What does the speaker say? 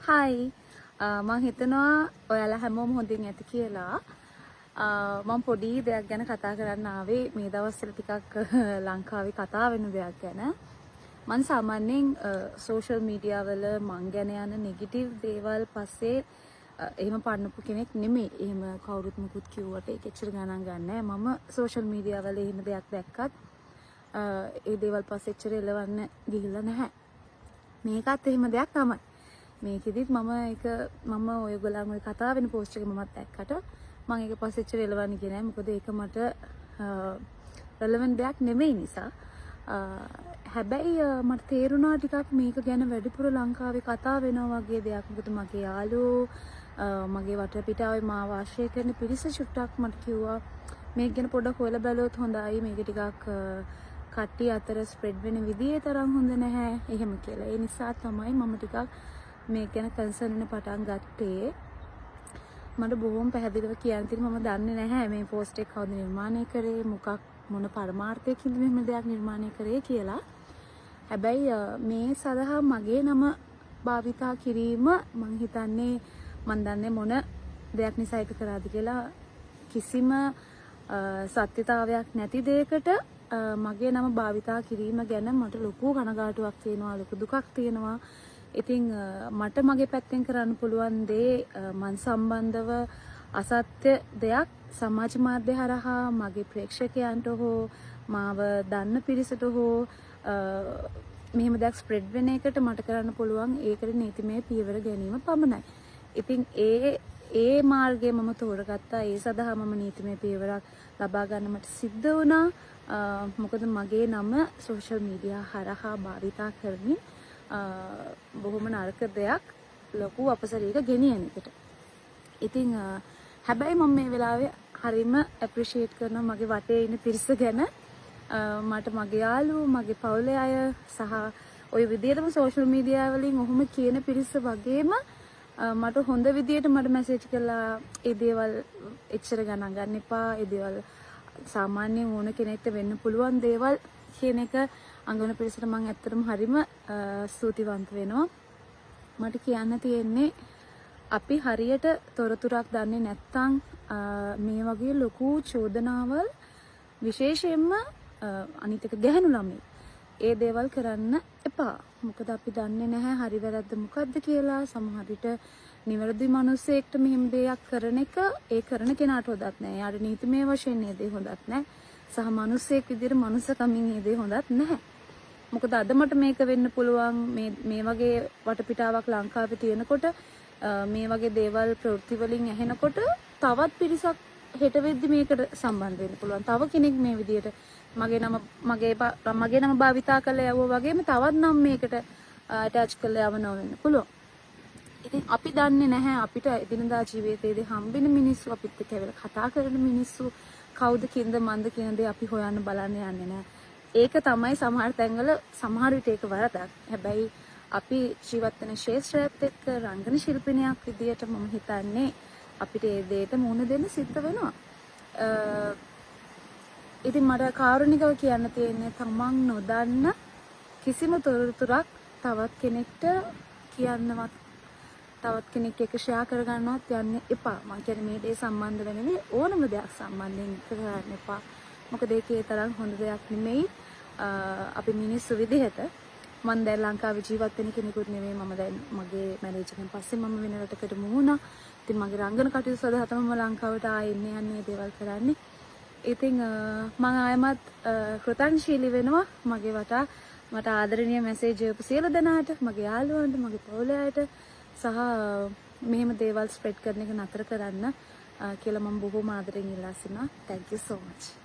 Hi, මං හිතනවා ඔයාලා හැමෝම හොඳින් ඇති කියලා. මං පොඩි දෙයක් ගැන කතා කරන්න ආවේ, මේ දවස්වල ටිකක් ලංකාවේ කතා වෙන දෙයක් ගැන. මං සාමාන්‍යයෙන් සෝෂල් මීඩියා වල මං ගැන යන නෙගටිව් දේවල් පස්සේ එහෙම පන්නපු කෙනෙක් නෙමෙයි. එහෙම කවුරුත් මුකුත් කිව්වට ඒක එච්චර ගණන් ගන්නෑ. මම සෝෂල් මීඩියා වල එහෙම දෙයක් දැක්කත් ඒ දේවල් පස්සේ එච්චර එලවන්න ගිහිල්ලා නැහැ. මේකත් එහෙම දෙයක් තමයි. මේකෙදිත් මම ඒක මම ඔයගොල්ලන් ඔය කතා වෙන පෝස්ට් එක මමත් දැක්කට මම ඒක පස්සේ එච්චර එලවන්න ගියේ නෑ. මොකද ඒක මට රෙලෙවන්ට් දෙයක් නෙමෙයි නිසා. හැබැයි මට තේරුණා ටිකක් මේක ගැන වැඩිපුර ලංකාවේ කතා වෙනවා වගේ දෙයක්. මොකද මගේ යාළුවෝ, මගේ වටපිටාවේ මාව ආශ්‍රය කරන පිරිස චුට්ටක් මට කිව්වා මේක ගැන පොඩ්ඩක් හොයලා බැලුවොත් හොඳයි. මේක ටිකක් කට්ටිය අතර ස්ප්‍රෙඩ් වෙන විදිහේ තරම් හොඳ නැහැ එහෙම කියලා. ඒ නිසා තමයි මම ටිකක් මේක ගැන කන්සර්න් වෙන්න පටන් ගත්තේ. මට බොහොම පැහැදිලිව කියන්න තියෙන මම දන්නේ නැහැ මේ පෝස්ට් එක කවුද නිර්මාණය කරේ, මොකක් මොන පරමාර්ථයකින්ද මෙහෙම දෙයක් නිර්මාණය කරේ කියලා. හැබැයි මේ සඳහා මගේ නම භාවිතා කිරීම මං හිතන්නේ මං දන්නේ මොන දෙයක් නිසා ඒක කරාද කියලා. කිසිම සත්‍යතාවයක් නැති දෙයකට මගේ නම භාවිතා කිරීම ගැන මට ලොකු කනගාටුවක් තියෙනවා, ලොකු දුකක් තියෙනවා. ඉතින් මට මගේ පැත්තෙන් කරන්න පුළුවන් දේ මං සම්බන්ධව අසත්‍ය දෙයක් සමාජ මාධ්‍ය හරහා මගේ ප්‍රේක්ෂකයන්ට හෝ මාව දන්න පිරිසට හෝ මෙහෙම දෙයක් ස්ප්‍රෙඩ් වෙන එකට මට කරන්න පුළුවන් ඒකට නීතිමය පියවර ගැනීම පමණයි. ඉතින් ඒ ඒ මාර්ගය මම තෝරගත්තා. ඒ සඳහා මම නීතිමය පියවරක් ලබා ගන්න මට සිද්ධ වුණා. මොකද මගේ නම සෝෂල් මීඩියා හරහා භාවිතා කරමින් බොහොම නරක දෙයක් ලොකු අපසරියක ගෙනියන එකට. ඉතින් හැබැයි මම මේ වෙලාවේ හරිම ඇප්‍රීෂিয়েට් කරනවා මගේ වටේ ඉන්න පිරිස ගැන. මට මගේ යාළුවෝ, මගේ පවුලේ අය සහ ඔය විදියටම සෝෂල් මීඩියා වලින් ඔහොම කියන පිරිස වගේම මට හොඳ විදියට මට මැසේජ් කළා ඒ දේවල් එච්චර ගණන් ගන්න එපා. ඒ දේවල් සාමාන්‍යයෙන් ඕන කෙනෙක්ට වෙන්න පුළුවන් දේවල් කියන එක අඟවන පිරිසට මං ඇත්තටම හරිම ස්තුතිවන්ත වෙනවා. මට කියන්න තියෙන්නේ අපි හරියට තොරතුරක් දන්නේ නැත්නම් මේ වගේ ලොකු චෝදනාවල්, විශේෂයෙන්ම අනිත් එක ගැහැණු ළමයි, ඒ දේවල් කරන්න එපා. මොකද අපි දන්නේ නැහැ හරි වැරද්ද මොකද්ද කියලා. සමහර විට නිවැරදි මිනිස්සෙක්ට මෙහෙම දෙයක් කරන එක ඒ කරන කෙනාට හොඳත් නෑ. එයාට නීතිමය වශයෙන් ඒ දේ හොඳත් නෑ. සහ මිනිස්සෙක් විදිහට මනුස්සකමින් ඒ දේ හොඳත් නැහැ. මොකද අද මට මේක වෙන්න පුළුවන්, මේ මේ වගේ වටපිටාවක් ලංකාවේ තියෙනකොට, මේ වගේ දේවල් ප්‍රවෘත්ති වලින් ඇහෙනකොට තවත් පිරිසක් හෙට වෙද්දි මේකට සම්බන්ධ වෙන්න පුළුවන්. තව කෙනෙක් මේ විදියට මගේ නම මගේ මගේ නම භාවිතා කරලා යවුවා වගේම තවත් නම් මේකට ඇටච් කරලා යවනවා වෙන්න පුළුවන්. ඉතින් අපි දන්නේ නැහැ අපිට එදිනදා ජීවිතයේදී හම්බෙන මිනිස්සු, අපිත් එක්ක ඇවිල්ලා කතා කරන මිනිස්සු කවුද කින්ද මන්ද කියන දේ අපි හොයන්න බලන්න යන්නේ නැහැ. ඒක තමයි සමහර තැන්වල සමහර විට ඒක වරදක්. හැබැයි අපි ජීවත් වෙන ක්ෂේත්‍රයත් එක්ක රංගන ශිල්පිනියක් විදියට මම හිතන්නේ අපිට ඒ දෙයට මුහුණ දෙන්න සිද්ධ වෙනවා. ඉතින් මට කාරුණිකව කියන්න තියෙන්නේ තමන් නොදන්න කිසිම තොරතුරක් තවත් කෙනෙක්ට කියන්නවත් තවත් කෙනෙක් එක්ක ෂෙයා කරගන්නවත් යන්න එපා. මං කියන්නේ මේ දේ සම්බන්ධ වෙන නෙවෙයි, ඕනම දෙයක් සම්බන්ධයෙන් කරන්න එපා. මොකද ඒකේ තරම් හොඳ දෙයක් නෙමෙයි අපි මිනිස්සු විදිහට. මං දැන් ලංකාවේ ජීවත් වෙන කෙනෙකුත් නෙමෙයි. මම දැන් මගේ මැරේජ් එකෙන් පස්සේ මම වෙන රටකට මූව් වුණා. ඉතින් මගේ රංගන කටයුතු සඳහා තමයි මම ලංකාවට ආයෙ එන්නේ යන්නේ මේ දේවල් කරන්නේ. ඉතින් මං ආයෙමත් කෘතඥශීලී වෙනවා මගේ වටා මට ආදරණීය මැසේජ් එවපු සියලු දෙනාට, මගේ යාළුවන්ට, මගේ පවුලේ අයට සහ මෙහෙම දේවල් ස්ප්‍රෙඩ් කරන එක නතර කරන්න කියලා මම බොහොම ආදරෙන් ඉල්ලා සිටිනවා. Thank you so much.